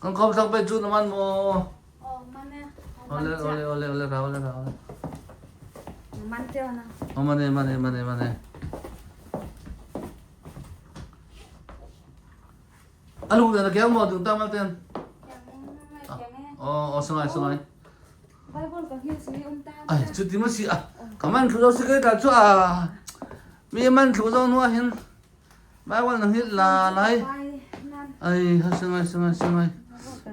Kan khom sak pe chu naman mo. Oh, mana. Ole ole ole ole ra ole ra ole. Man teo na. Oh mane mane mane mane. Alu na keng mo dung tamal ten. Oh oh sungai sungai. Bible ka hil si um ta. Ai chu ti ma si a. Kaman thu zo si kai ta chu a. Mi man thu zo nuwa hin. Bible nang hil la lai. Ai ha sungai sungai sungai.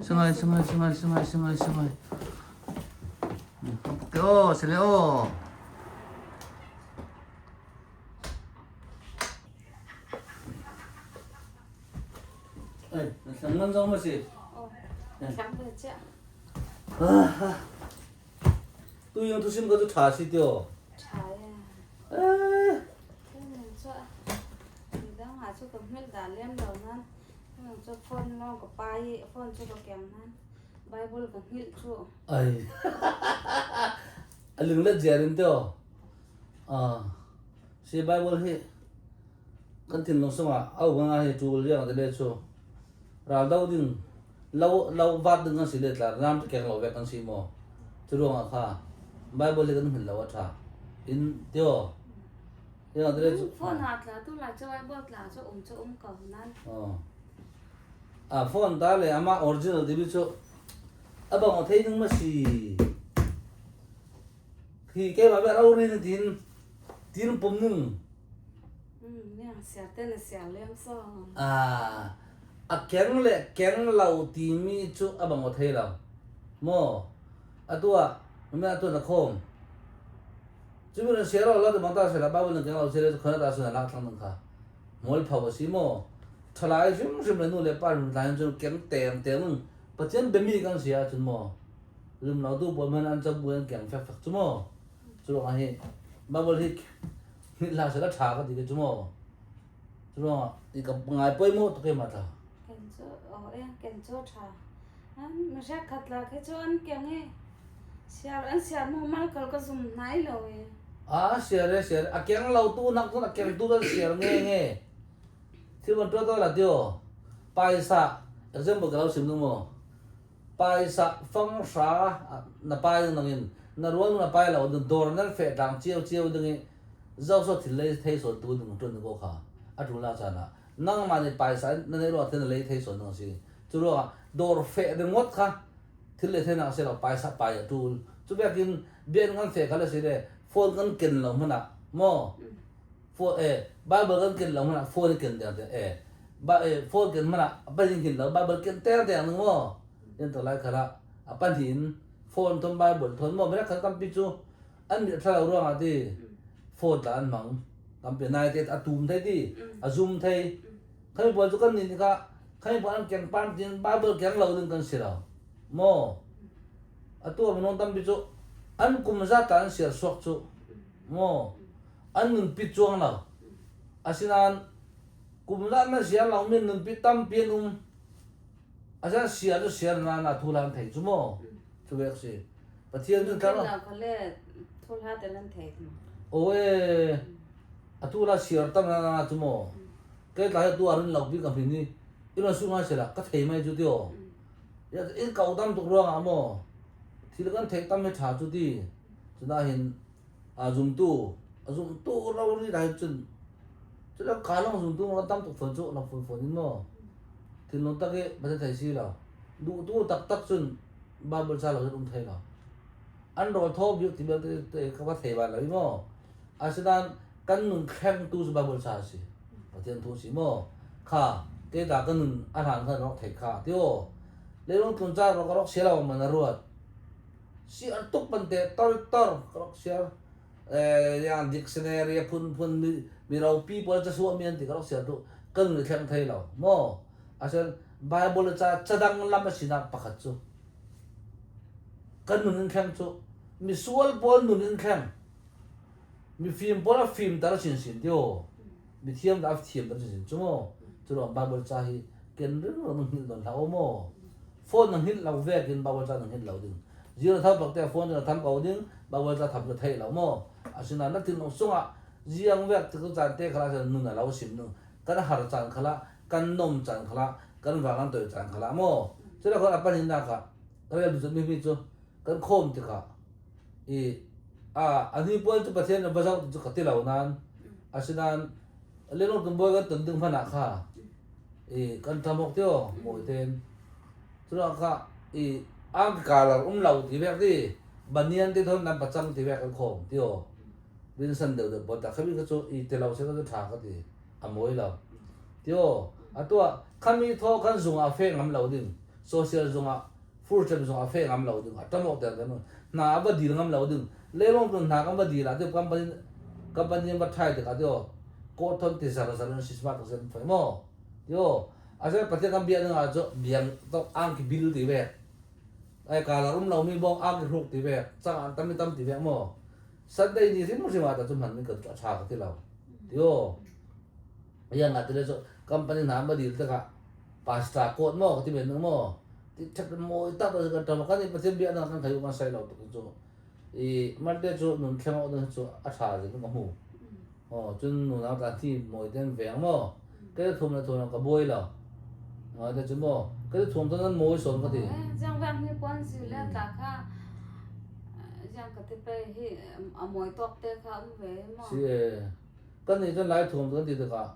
Sungai sungai sungai sungai sungai sungai. Ke o sile o. Ai, sang man zong ma si. Sang ve chiah. Tu yung tu sim ka chu tha si tio. Tha e. Eh. Chu dang ha chu ka hmel da lem lo nan. Chu phone long ka pai phone chu ka keng nan. Bible ka hngilh chu. Ai. A lung let ziar in tio. Ah. Si Bible hi kan thinlung sungah a um nga hi ṭul riang te le cu ral do ding lo lo vat ding kan si le tla ram te keng lo vek kan si maw cu ruangah kha Bible hi kan hmin lo a ṭha in tio riang te le cu Phone ha tla tu la chu Bible tla chu um chu um ko nan. Oh. A phone ta le ama original timi cu a bang a thei ding ma si Khi keimah bia ro rin tin tin pum ning. Ah, a keng le keng lo timi cu a bang aw thei lo. Maw, atu ah mami atu na khom. Cu mi ran share lo te bang ta sela Bible na keng lo sele khona ta suna lak thlang nang kha. Mol phau a si maw. Thalai hrim hrim le nu le pa rum tlai cun keng teng teng Pathian biami kan si ahcun maw rum lo tu pawl hmanh an cabu an keng fekfek cu maw. Cu ruangah hi Bible hi hngilh hlah seh la ṭha ka ti ve cu maw. Cu ruangah i ka ngai poi maw tuk ma tla. Ken cu oh e ken cu ṭha. An mihre khat la khi cu an keng i siar an siar mu mal kal ka zum nai lo e. A siar e siar a keng lo tu nak cun a keng tu kan siar nge nge. Thil van ṭuan to la tio. Paisa example ka lo sim nu maw. Paisa fang hra na pai nangin na rual na pai lo dawr nan feh tlang cio cio ding i zo so thil lei thei sawn tu ding ṭun ko kha a ṭul la caan ah nangmah nih paisa na nei ruang thil na lei thei sawn ding a si. Cu ruangah dawr feh ringawt kha thil le thei nak si lo paisa pai a ṭul. Cu biakin bian kan feh kha le si le phone kan ken lo hmanh ah maw phone e Bible kan ken lo hmanh ah phone ken deng deng e ba e phone ken hmanh ah pan in hin lo Bible ken ter deng ning maw yan to lai khala a pan hin phone thon Bible thon maw mera khan tampi cu an mi thalo ruang ah ti phone tla an hmang tampi nai te a tum thei ti a zum thei khami pawl cu kan nih ka khami pawl an keng pan tin Bible keng lo ding kan si lo maw atu minung tampi cu an kum zat an siar suak cu maw an nunpi cuang lo. Asinain kum zat na siar lomi nunpi tampi an um. Asinain siar cu siar na na thu lan thei cu maw? Cu vek si. Pathian cu tar. Aw e atu la siar tam na na cu maw? Ke tla hi tu arin lo bi ka hmin ni. Ino su ngai sela ka thei mai cu ti o. In kau tam tuk ruang ah maw? Thil kan theih tam hi tha cu ti. Cuna hin A zumtu a zumtu rori lai cun cu ka long zumtu ran tam tuk fawn cu lang fawn fawn in maw thinlung tak i Pathian thei si lo duh tu taktak cun Bible ca lo cun um thei lo an rawl thaw biak ti belte te ka va thei bal lo i maw asinain kan nun thleng tu cu Bible ca a si Pathian thu si maw kha te ta ka nun a hlan khan rak thei kha ti aw leilung tlun ca rak rak sia lo man a ruat Siar tuk bante tor ka rak siar. Yang dictionary a phunphun mi ropi pawl casuah mi an ti ka rak siar tu kan ni thleng thei lo maw. Asen Bible ca cadang lam a sinak pakhat cu kan nun in thleng cu misual pawl nun in thleng mifim pawl a fim tar sin sin tio mithiam da a thiam tar sin sin cu maw cu ruang Bible ca hi ken ring rong hngilh don hlah u maw phone na hngilh lo vek in Bible ca na hngilh lo ding zero thau bak te phone na tham ko ding Bible ca tham na thei lo maw asinain na thinlung sungah ziang vek ti caan te khala cun nun a lo sim nu kan har caan khala kan nom caan khala kan vang an toi caan khala maw Cula khan a pahnihnak ah ka rel duh mi mi cu kan khawm tikah i a a hnipuan cu Pathian va zoh ti cu ka ti lo nain asinain lelong tumbawi kan ton ding hmanh ah kha i kan ṭamok tio mawi tein cula kha i ang kalar um lo ti vek ti banian te thon nan pacang ti vek kan khawm tio rinsan deuh deuh bot da khami ka cu i te lo se ka cu ṭha ka ti a mawi lo tio atuah khami thaw kan zung ah fe ngam lo ding social zung ah furcem zung ah fe ngam lo ding a tamok ter kan hna a va dil ngam lo ding lelong tun hna kan va dil ah tio company company va thai tik ah tio ko thon ti zar zar in sisma tak zen fai mo tio ase pathian kan bia ding ah chu biang to ang ki bil ti ve ai ka la rum lo mi bong ang ki hruk ti ve chang an tam tam ti ve mo Sunday ni hrim hrim ah ta chu man ni ka tha ka ti lo tio yang nga tile chu company hna ma dil takah pastor coat mo ka ti men mo ti thak mo ta ta ka tam kan pathian bia na kan thayu kan sai lo tu chu i marte chu nun thleng o chu a tha je ka mu o chun nu na ta thi moi den veng mo ke thum na thum ka boi lo ngoi te chu mo ke thum to nan moi son ka ti Giang vang hi quan si le ta kha giang ka te pe hi a moi tok te kha um ve mo si kan nih cun Lai thuam kan ti tikah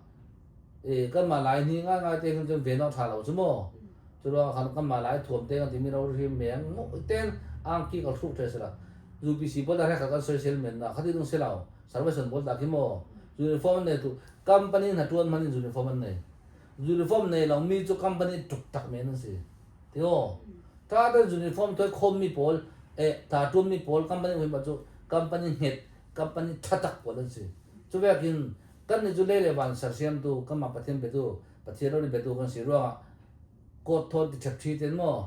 kanmah Lai ni ngaingai te khin cun ven awk ṭha lo cu mu. Cu ruangah khan kanmah Lai thuam te kan timi ro hi meng ten angki ka hruk ṭhe sila UPC pawl dah hrekhat kan soisel men na khati ding si lo salvation pawl dah khi mu uniform an nei tu company hna ṭuan hman in uniform an nei uniform nei lo mi cu company tuk tak men an si ti aw ta ten uniform thoi khom mi pawl e ta ṭuan mi pawl company hui ma cu company hnget company ṭha tak pawl an si. Cu vekin kannih cu lei le van sersiamtu kanmah Pathian biatu Pathian ro biatu kan si ruangah kawt thawn ti ṭhepṭhi ten maw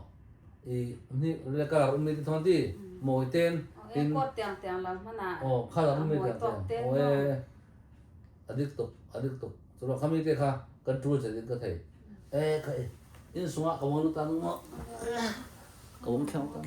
i ni le kalar ummi ti thawn ti mawi ten in kawt tiang tiang lam hmanh ah oh khalar ummi tiang tiang oh e adik tuk adik tuk cu khami te kha kan ṭul zet in ka thei e ka in sungah ka wong lu ta mo ka wong thleng ta.